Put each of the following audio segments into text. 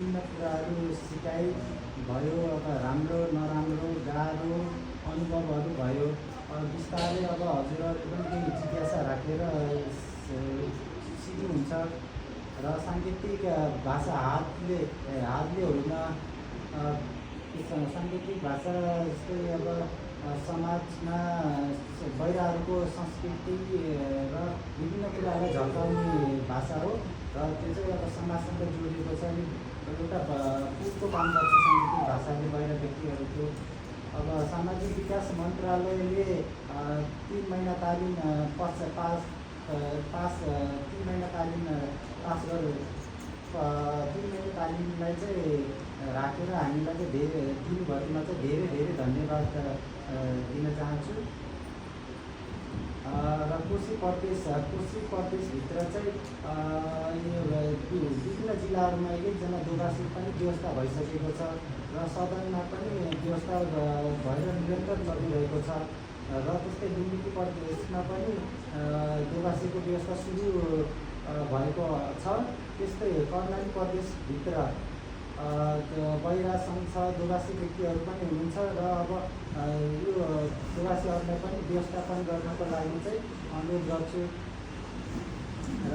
विभिन्न कुराहरू सिकाइ भयो। अब राम्रो नराम्रो गाह्रो अनुभवहरू भयो। बिस्तारै अब हजुरहरूले पनि केही जिज्ञासा राखेर सिक्नुहुन्छ र साङ्गीतिक भाषा हातले होइन। साङ्गीतिक भाषा जस्तै अब समाजमा बाहिरहरूको संस्कृति र विभिन्न कुरालाई झल्काउने भाषा हो र त्यो चाहिँ अब समाजसँग जोडिएको छ। एउटा पुलको काम गर्छ साङ्गीतिक भाषाले बाहिर व्यक्तिहरूको। अब सामाजिक विकास मन्त्रालयले 3 महिना तालिम पास 3 महिना तालिम पास गर्यो। 3 महिना तालिमलाई चाहिँ राखेर हामीलाई चाहिँ धेरै दिनुभएकोमा चाहिँ धेरै धेरै धन्यवाद दिन चाहन्छु। र कोशी प्रदेशभित्र चाहिँ विभिन्न जिल्लाहरूमा 1 जना दोभाषी पनि व्यवस्था भइसकेको छ र सदनमा पनि व्यवस्था भएर निरन्तर चलिरहेको छ। र त्यस्तै लुम्बिनी प्रदेशमा पनि दोभाषीको व्यवस्था सुरु भएको छ। त्यस्तै कर्णाली प्रदेशभित्र बहिरा संघ दोभाषी व्यक्तिहरू पनि हुनुहुन्छ र अब यो दोभाषीहरूलाई पनि व्यवस्थापन गर्नको लागि चाहिँ अनुरोध गर्छु। र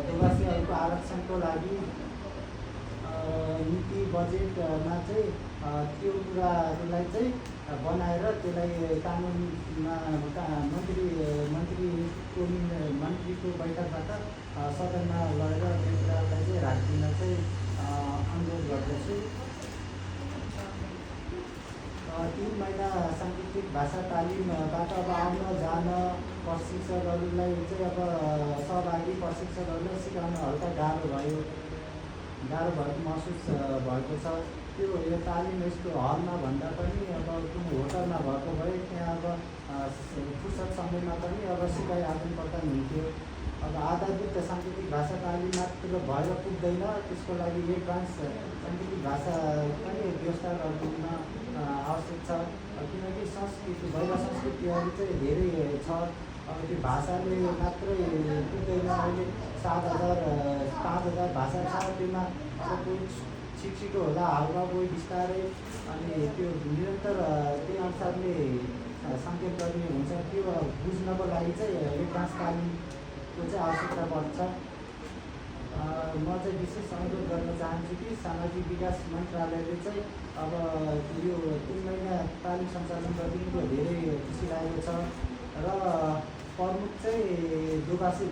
दोभाषीहरूको आरक्षणको लागि नीति बजेटमा चाहिँ त्यो कुराहरूलाई चाहिँ बनाएर त्यसलाई कानुनमा मन्त्रीको बैठकबाट सदनमा लगेर त्यो कुरालाई चाहिँ राखिदिन चाहिँ अनुरोध गर्दछु। 3 महिना साङ्गीतिक भाषा तालिमबाट अब आउन जान प्रशिक्षकहरूलाई चाहिँ अब सहभागी प्रशिक्षकहरूलाई सिकाउन हल्का गाह्रो भएको महसुस भएको छ। यो तालिम यस्तो हलमा भन्दा पनि अब कुनै होटलमा भएको भए त्यहाँ अब फुर्सद समयमा पनि अब सिकाइ आदान प्रदान हुन्थ्यो। अब आधारभूत साङ्गीतिक भाषा तालिम मात्र भएर पुग्दैन, त्यसको लागि एडभान्स साङ्गीतिक भाषा पनि व्यवस्था गर्न आवश्यक छ। किनकि बाहिर संस्कृतिहरू चाहिँ धेरै छ। अब त्यो भाषाले मात्रै पुग्दैन। अहिले 7,000 5,000 भाषा छ। त्योमा अब कोही छिटो होला, हावा कोही बिस्तारै, अनि त्यो निरन्तर त्यही अनुसारले सङ्केत गर्ने हुन्छ। त्यो बुझ्नको लागि चाहिँ एडभान्स तालिमको चाहिँ आवश्यकता पर्छ। म चाहिँ विशेष अनुरोध गर्न चाहन्छु कि सामाजिक विकास मन्त्रालयले चाहिँ अब यो 3 महिना तालिम सञ्चालन गरिदिनुको धेरै खुसी लागेको छ। र प्रमुख चाहिँ दोभाषी